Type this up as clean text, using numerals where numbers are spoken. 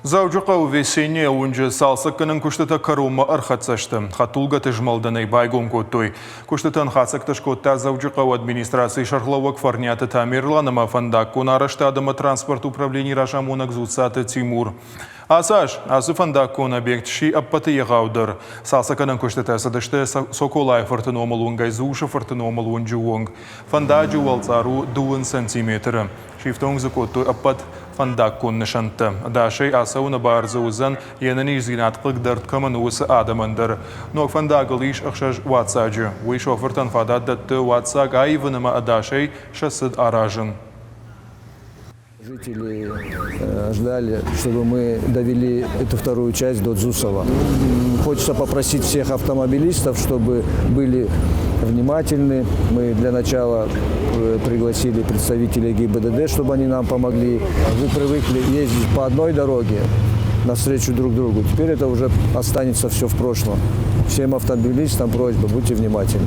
Дзӕуджыхъӕуы Весенняя уынджы цалцӕггӕнӕн куыстытӕ кӕронмӕ ӕрхӕццӕ сты. Хӕдтулгӕты змӕлдӕн ӕй байгом кодтой. Куыстытӕн хатдзӕгтӕ скодта Дзӕуджыхъӕуы администрацийы сӕргълӕууӕг Фӕрниаты Тамерлан ӕмӕ фӕндаггон арӕзтад ӕмӕ транспорты управленийы разамонӕг Дзуццаты Тимур. Ацы аз ацы фӕндаггон объект сси ӕппӕты егъаудӕр. Цалцӕггӕнӕн куыстытӕ цыдысты Соколайы фырты номыл уынгӕй Дзусы фырты номыл уынджы онг. Фӕндаджы уӕлцъар у дыууын сантиметры. Сифтонг дзы кодтой ӕппӕт фӕндаггон нысӕнттӕ. Ӕдасӕй ацӕуыны бар дзы уыдзӕн, йе нӕниздзинад хъыгдӕрд кӕмӕн у, уыцы адӕмӕн дӕр. Ног фӕндагыл ис ӕхсӕз уаццаджы. Уый шофыртӕн фадат дӕтты уаццаг аивын ӕмӕ ӕдасӕй сӕ цыд аразын. Жители ждали, чтобы мы довели эту вторую часть до Дзусова. Хочется попросить всех автомобилистов, чтобы были внимательны. Мы для начала пригласили представителей ГИБДД, чтобы они нам помогли. Вы привыкли ездить по одной дороге навстречу друг другу. Теперь это уже останется все в прошлом. Всем автомобилистам просьба, будьте внимательны.